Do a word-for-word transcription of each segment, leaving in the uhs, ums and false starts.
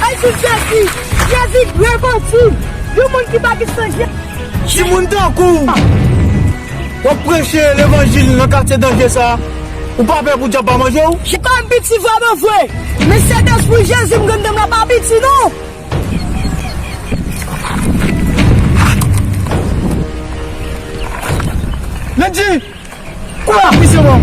Jezi, Jezi, Jezi, repanti. Yon moun ki pa gen san Jezi. Timoun tankou w, w ap preche levanjil nan katye danje sa a, ou pa pè pou dyab pa manje w? Jan m abitye vrèman vre, men Sentespri Jezi m gen nan m la pa abitye non. Nèg di, kou la, misye bon.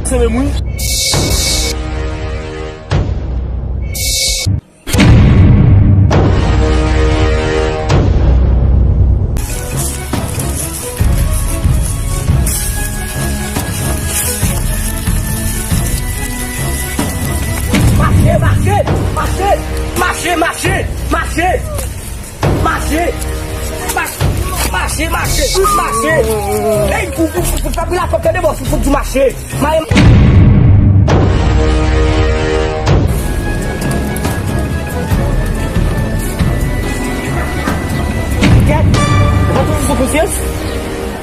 Se menm wi. Mache, mache, mache, mache, mache, mache, mache, mache, mache, mache, mache. Ey, ou, ou, ou, ou pa pran la kòb, tande bòs, ou fout di mache. Maye. Kèt, ou pa tou sou konsyans?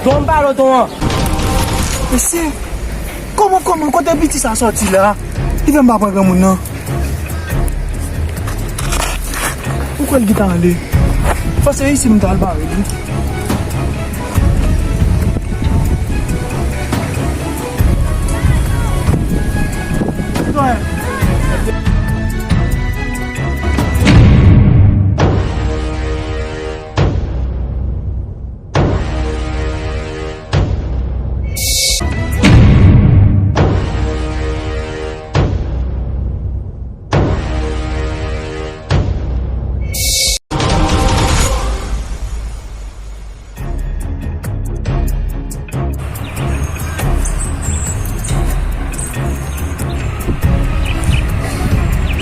Don m pale w, don an. Mesye, kòman, kòman, kote piti sa sòti la? Li fè m pa pran granmoun nan. Ou kwè l gentan ale? Fò se isi m t al bare li.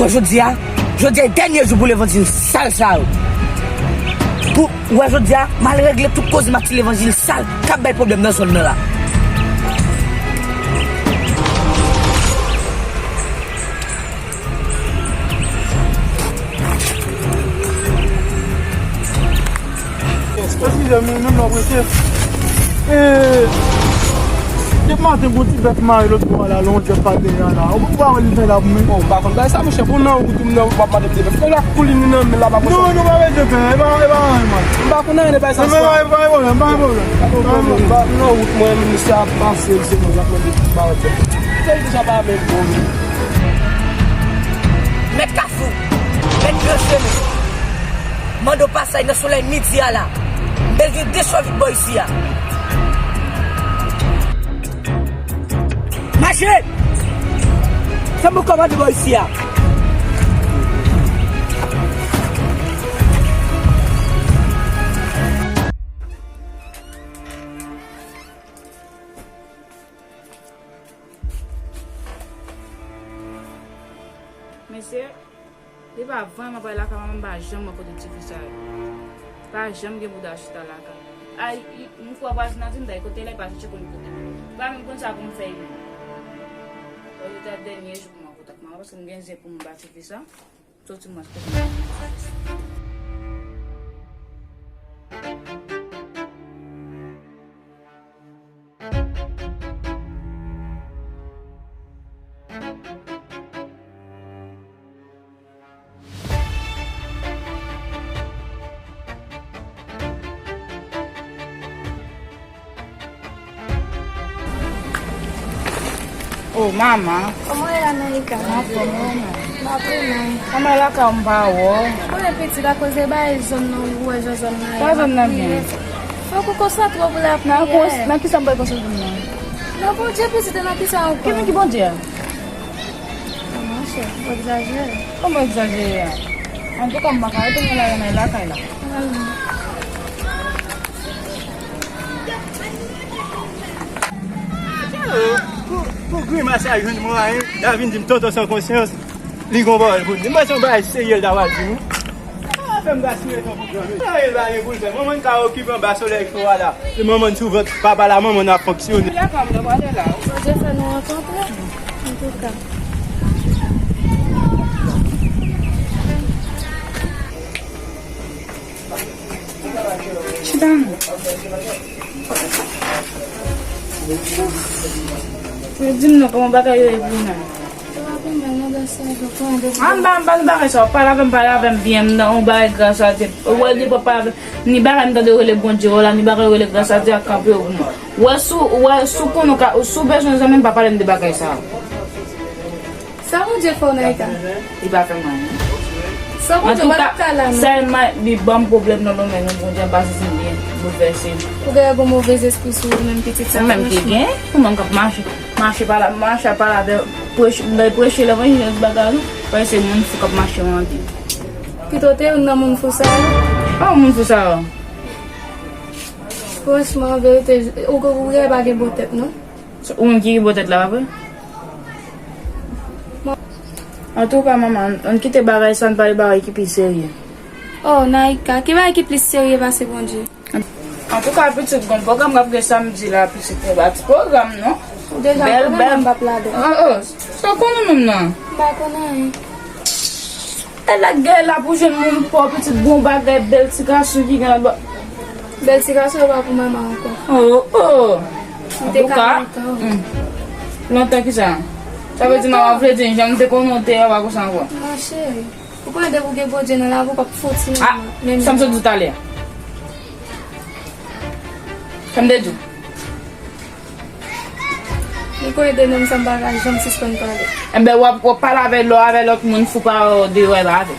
Bon, jodi a, jodi a e dènye jou pou levanjil sal sa yo. Pou, ou wè jodi a, m al regle tout koze m ak ti levanjil sal k ap bay pwoblèm nan zòn nan la. Eskize m, menm lè w prese. E, depi maten, gon ti bèt mare lòt bò a la, lè yon djòb pa te la. Ou pa wè li fè la pou mwen? Bon, m pa konn bagay sa, monchè. Bon, nan wout, m nan wout, w ap mande m de bèt. Fè la koulin nan men la, pa konn sa. Non, nou pa mete pen, e pa, e pa anyen, man. M pa konn anyen de bagay sa. Non, men pa, pa gen pwoblèm, pa gen pwoblèm. Pa gen pwoblèm. M nan wout, mwen, misye ap pase, misye konn ap mande m pa wè bèt. Misye deja pa menm bon. Mèt kafou, mèt gran chemen. Mande w pasaj nan solèy midi a la. M bezwen de chòvik bò isi a. Mache! Sa m kòmande bò isi a. Mesye, depi avan m ap pale lakay manman m, m pa janm wè kote tifi sa ye. Pa janm gen bouda chita lakay. Ay, m kwè vwazen nan di m, dayè kote l ye, pa chèche konn kote l ye. M pa menm konn sa pou m fè yo. Bon, se ta dènye jou pou m an kontak manman, paske m gen zen pou m ba tifi sa. Soti mwen, soti mwen. Oh, manman. Kòman w ye, America? M anfòm, ou menm? M ap renmen. Kòman lakay ou m pa wè w? Ou konnen pitit, akoz de bagay zòn nan, ou wè jan zòn nan ye. Pa zòn nan byen. Fòk ou konsantre w pou lapriyè. Nan kons-, nan kisa m pral konsantre m nan? Nan Bondye, pitit, e nan kisa ankò? Ki moun ki Bondye a? Monchè, ou egzajere. Kòman egzajere a? Antouka, m pa ka retounen la, nan lakay la. Pou, pou grimas la jwenn mwayen, l a vin di m tonton san konsyans, li gon pawòl pou l di. M panse yon bagay serye l ta pral di m wi. Sa fè m gaspiye tan pou granmoun. Sa l pa gen pou l fè. Manman n ka okipe anba solèy cho a la. Se manman n sou vant papa la, manman n ap fonksyone. Bondye fè nou rankontre, antouka. M ap Yo di m non, kòman bagay yo ye pou nou? An ba, an ba nou bagay sa, pale avè m, pale avè m byen, m nan yon bagay gras a Dye. Ou wè li pa pale avè m, ni bagay m tande rele Bondye, wè la, ni bagay rele gras a Dye ak kanpe yo pou mwen. Wè sou, wè sou konnen ou ka, sou bezwen zanmi m, pa pale m de bagay sa yo. Sa Bondye fè w, Naïka? Li pa fè m anyen. San Bondye, ou pa t ap ka la, non. Sèlman, li ban m pwoblèm nan domèn nan, Bondye, m pa santi m byen, boulvèse. Ou genlè gon movèz espri sou ou menm, pitit sa, franchman. Ou menm ki gen, ou menm k ap mache, mache pale, mache pale avè, preche, lè preche levanjil, bagay, ou panse se moun fou k ap mache mande. Pito te youn nan moun fou sa yo. Pa moun fou sa yo. Franchman, an verite, ou, ou genlè pa gen bon tèt, non. Ou menm ki gen bon tèt la, pa vre? Antouka, manman, ann kite bagay sa, ann pale bagay ki pi serye. Oh, Naïka, ki bagay ki plis serye pase Bondye? Antouka, pitit, gon pwogram k ap gen samdi la, pitit, e pa ti pwogram, non. Ou deja konnen m p ap ladan. Oh, oh, sa w konnen menm nan? M pa konnen anyen. E la gè la pou jwenn moun pa w, pitit, bon bagay, bèl ti gason ki gen la. Bèl ti gason yo pa pou manman ankò. Oh, oh. Li te ka lontan, wi. Lontan ki sa? Sa vle di manman vle di, jan m te konnen w te a, pa konsa ankò. Non, cheri. Ou konnen depi w gen Bondye nan lavi w, p ap fouti menm. Ah, sa m sot di w talè a. Sa m te di w. Li konnen de nonm sa m pa ka janm sispann pale. Enben, w ap, w ap pale avè, lè w avè lòt moun fou pa w deyò, e pa avè.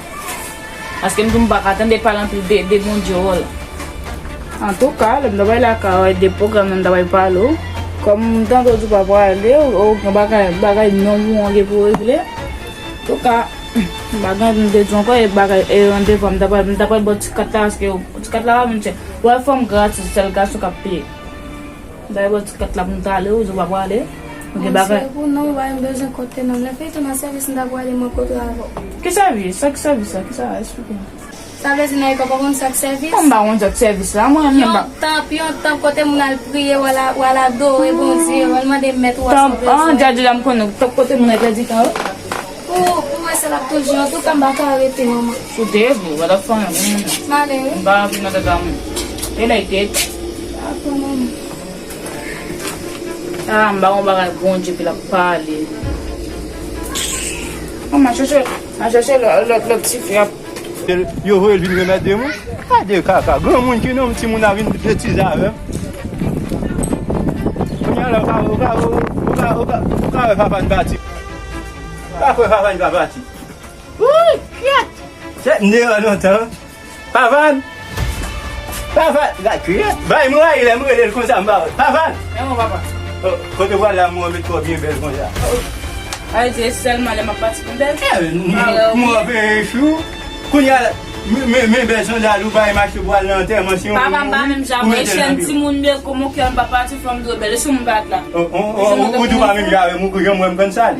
Paske m di w m pa ka tande pale anpil de, de Bondye w la. Antouka, lè m ta bay lakay w, de pwogram nan m ta bay pale w. Kòm m tande w di w pa prale, ou, ou gen bagay, bagay nonm ou an gen pou regle. Antouka, m pa gen anyen pou m te di w ankò, e bagay, e randevou a, m ta pral, m ta pral ba w ti kat la, paske ti kat la pa menm chè. Ou wè fanm gratis, sèl gason k ap peye. M ta ba w ti kat la pou m t ale, ou di w pa prale. Ou gen bagay. Mwen se pou non, ou pa menm bezwen konte non. Lè feyton nan sèvis, m ta prale mwen kontre avè w. Ki sèvis? Sa ki sèvis la? Ki sa? Eksplike m. Sa vle di Naïka pa konn sa k sèvis? Mwen m pa konn sa k sèvis la, mwen menm pa. Yon tanp, yon tanp kote moun al priye, w al, w al adore Bondye, w al mande mèt ou a sove zòrèy. Tanp, an, djadji la m konnen, tanp kote moun al pèdi tan yo. Pou, pou mwen, se l ap toujou. Antouka, m pa ka rete, manman. Sou te vre, w pa t ap fè anyen pou moun nan. M ale, wi. M pa rantre nan tèt a moun. E lè te. Dakò, manman. Ah, m pa gon bagay Bondye pou l ap pale. Manman, chèche, al chèche lòt, lòt, lòt tifi a. Yo voye l vin remèt de moun. Gade kaka, granmoun ki nonm, timoun ap vin betize avè m. Kounye a la, ou ka, ou ka, ou ka, ou ka, ou ka wè papa n pati. Ou ka kwè papa n ka pati. Wouy, kyèt! Kyèt, m deyò lontan. Papa n! Papa n! Gad kyèt! Bay m rayi lè m rele l konsa, m pa wè. Papa n! E mwen, papa. Oh, kote w pral la, mwen met twò byen bèl konsa. Ay, se sèlman lè m ap pati pou bèl. Eh, m, m, mwen ap veye chou. Kounye a, men, men, men bèl sandal ou bay mache pou al nan antèman, si yon moun mouri, ou mete l nan pye. Papa m pa menm jan mwen, chèn timoun m ye, kòman kè m pa pati, fò m dwe bèl. E sou m pa t la. Oh, oh, oh, ou, ou tou pa menm jan avè m, ou kou janm wè m konn sa.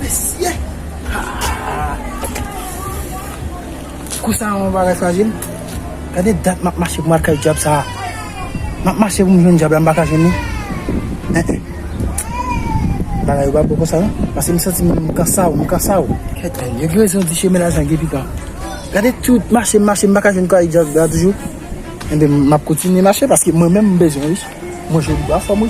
Mesye! Ah! Kou sa yon bagay frajil. Gade dat m ap mache pou m al kay dyab sa a. M ap mache pou m jwenn dyab la, m pa ka jwenn li. Hein, hein. Bagay yo pa bon konsa, non? Paske m santi m kansa w, m kansa w. Kèt, yo gen rezon di chemen lajan gen pikan. Gade tout mache m mache, m pa ka jwenn kay dyab la toujou. Enben, m ap kontinye mache paske mwen menm m bezwen, wi. Manje w anfòm, wi.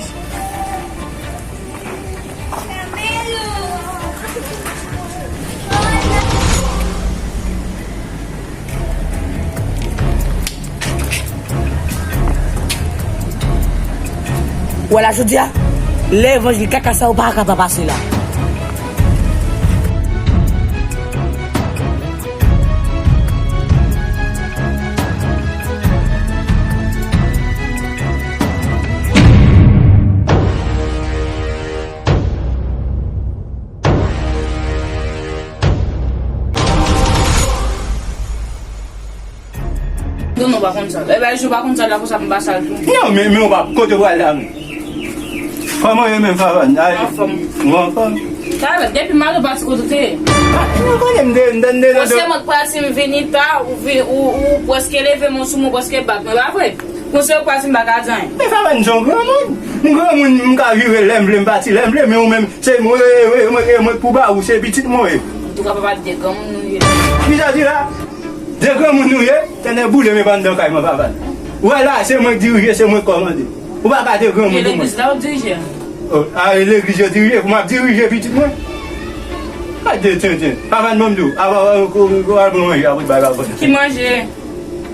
Ou wè la jodi a, lè evanjil kaka sa yo pa ka pa pase la. Non, non, pa konn sa. E bay jou pa konn sa la konsa m pa sal tou. Non, men, men ou pa kote w al la menm. Kòman yo menm, Favann? Anfòm. Ou anfòm? Favann, depi maten w pati kote w te ye? Ah, ou konnen m de, m de, m de. Bon, se mwen k pati, m vini ta, ou vi-, ou, ou prèske leve men w sou mwen, prèske bat mwen, pa vre? Konsèy ou pa di m pa ka di anyen. Men Favàn se yon granmoun. M granmoun, m ka vire lè m vle, m pati lè m vle, men ou menm, se mwen, mwen, mwen, mwen k pou ba ou, se pitit mwen ye. Antouka, papa, de granmoun nou ye. Kisa w di la? De granmoun nou ye? Tennè boule m epa anndan kay mwen, Favàn. Ou wè la, se mwen k dirije, se mwen k kòmande. Ou pa ka de granmoun pou mwen. E legliz la ou dirije? Oh, a, e legliz yo dirije, pou m ap dirije pitit mwen? Gade tenten. Favàn, ban m di w, ava, ava, ava, al pran manje a pou t bay Favàn. Ki manje?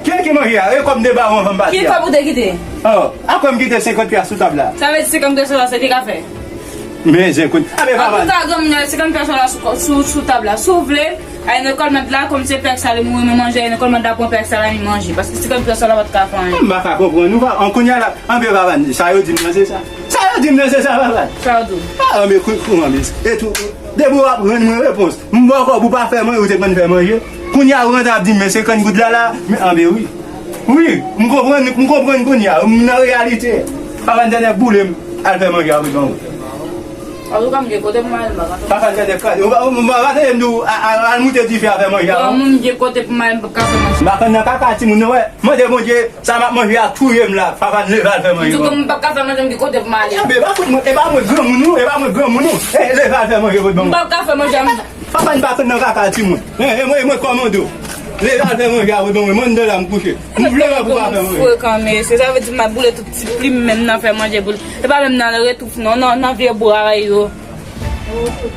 Ki, ki manje a? E kòb m te ba ou anvan m pati a. Ki kòb ou te kite? Oh, a kòb m kite senkant pyas sou tab la. Sa vle di senkant pyas la, se li ka fè? Men, zen kout. A, men Favàn. Antouka, granmoun nan, senkant pyas la sou, sou, sou tab la. Si w vle, ay nan kòlmad la, kòm se pè k sa li mouri, men manje, ay nan kòlmad la, pran pè k sa la, men manje. Paske senkant pyas la, pa t ka fè anyen. M pa ka konprann ou, pa, an kounye a la, anben, Favàn, sa yo di m nan, se sa. Sa yo di m nan, se sa, Favàn. Sa yo di w? A, anben, kou, kou, anben. E tou, depi w ap rann mwen repons. M ba w kòb ou pa fè manje, ou te konn fè manje. Kounye a ou rantre ap di m, men senkant goud la la, men anben wi. Wi, m konprann, m konprann kounye a, m nan reyalite. Papa m tande boule m, al fè manje a wi ban mwen. Antouka, m gen kote pou m ale, m pa ka fè. Papa m tande kale, ou pa, ou pa tande m di w, a, a, al moute dife a fè manje a. Bon, m gen kote pou m ale, m pa ka fè manje. M pa konn nan kaka timoun nan, wè. Mande Bondye, sa m ap manje a touye m la. Papa m leve al fè manje ban mwen. Antouka, m pa ka fè manje, m gen kote pou m ale. Anben, e pa fout mwen, e pa mwen granmoun ou, e pa mwen granmoun ou. E, leve al fè manje ban mwen. M pa ka fè manje a, m Papa m pa konn nan kaka timoun. E, e mwen, e mwen kòmande w. Leve al fè manje a wi ban mwen, mwen anndan la m kouche. M vle wè pou pa fè manje. Frekan, mesye. Sa vle di m ap boule tout ti plim menm nan fè manje pou li. E pa menm nan retouf non, nan, nan vye bwa yo.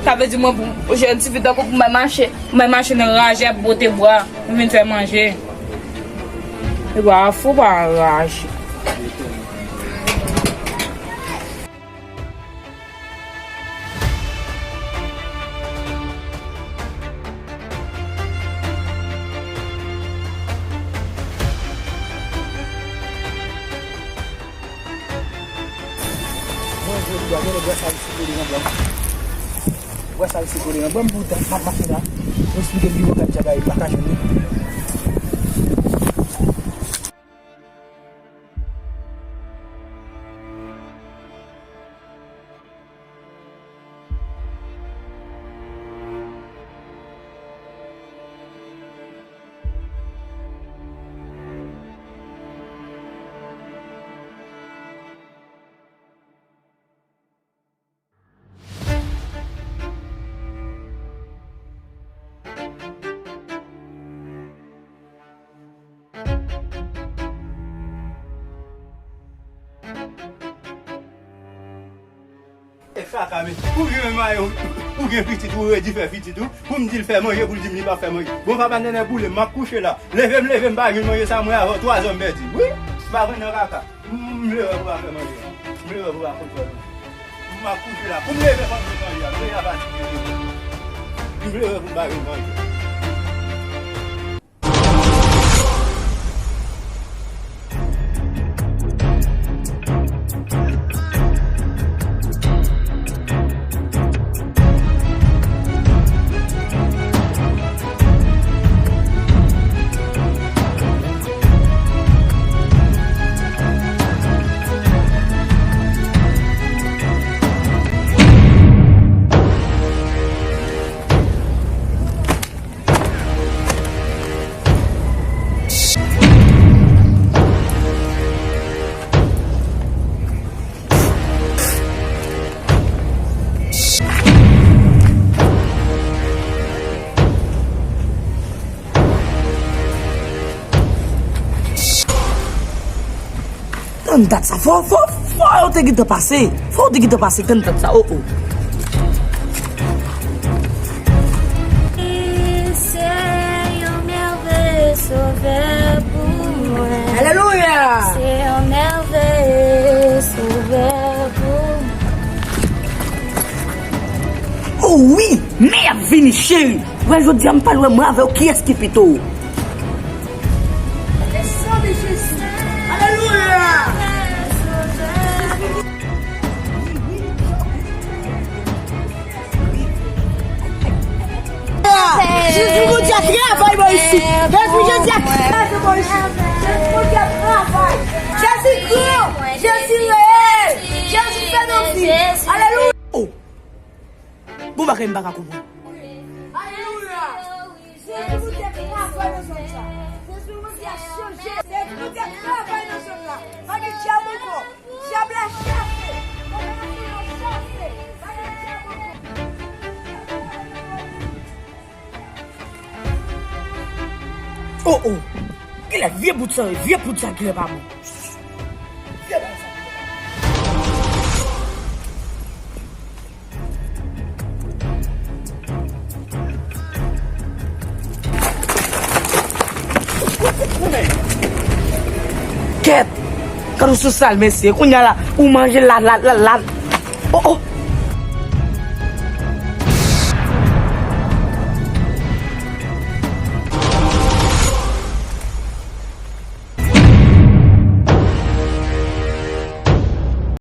Sa vle di mwen pou jèn tifi tankou pou mwen mache, pou mwen mache nan raje ap bwote bwa, pou vin fè manje. E bwa fou pa raje. Mwen jodi a, gade bwa sa misye kole nan bwa m. Bwa sa misye kole nan bwa m, poutan m ap mache la. Mwen esplike biwo kat djagay m pa ka jwenn li. E sa ka men, ou gen mayo, ou gen pitit, ou redi fè pitit ou, pou m di l fè manje, pou l di m li pa fè manje. Bon, papa Nènè boule m, m ap kouche la. Leve m, leve m, pa jwenn manje sa mwen avan twa zè m pèdi. Wi, m pa konn nan kaka. M, m leve pou pa fè manje. M leve pou pa konn fè manje. M ap kouche la. Pou m leve pou m fè manje. M leve a pati de leve. M leve pou m pa jwenn manje. Tann dat sa, fò, fò, fò yo te gentan pase. Fò yo te gentan pase, tann dat sa, o, o. Se yon mèveye sovè pou mwen. Alelouya! Se yon mèveye sovè pou mwen. O wi, men y ap vini, cheri. Wè, jodi a, m pral wè mwen avè w, kiyès ki pito? Le sang de Jésus. Alelouya. Jezi, Bondye a travay bò isit. Jezi, Bondye a travay bò isit. Jezi, Bondye a travay. Jezi gran. Jezi reyèl. Jezi fè nan vi. Alelouya. Oh. Bon bagay m pa ka konprann. Alelouya. Jezi, Bondye a travay nan zòn sa. Jezi, Bondye a chanje. Jezi, Bondye a travay nan zòn la. Oh, oh. Kilè vye bout sa, vye poud sa kilè pa bon. Vye bagay sa. Kèt! Gad yon sou sal, mesye. Kounye a la, ou manje la, la, la, la. Oh, oh.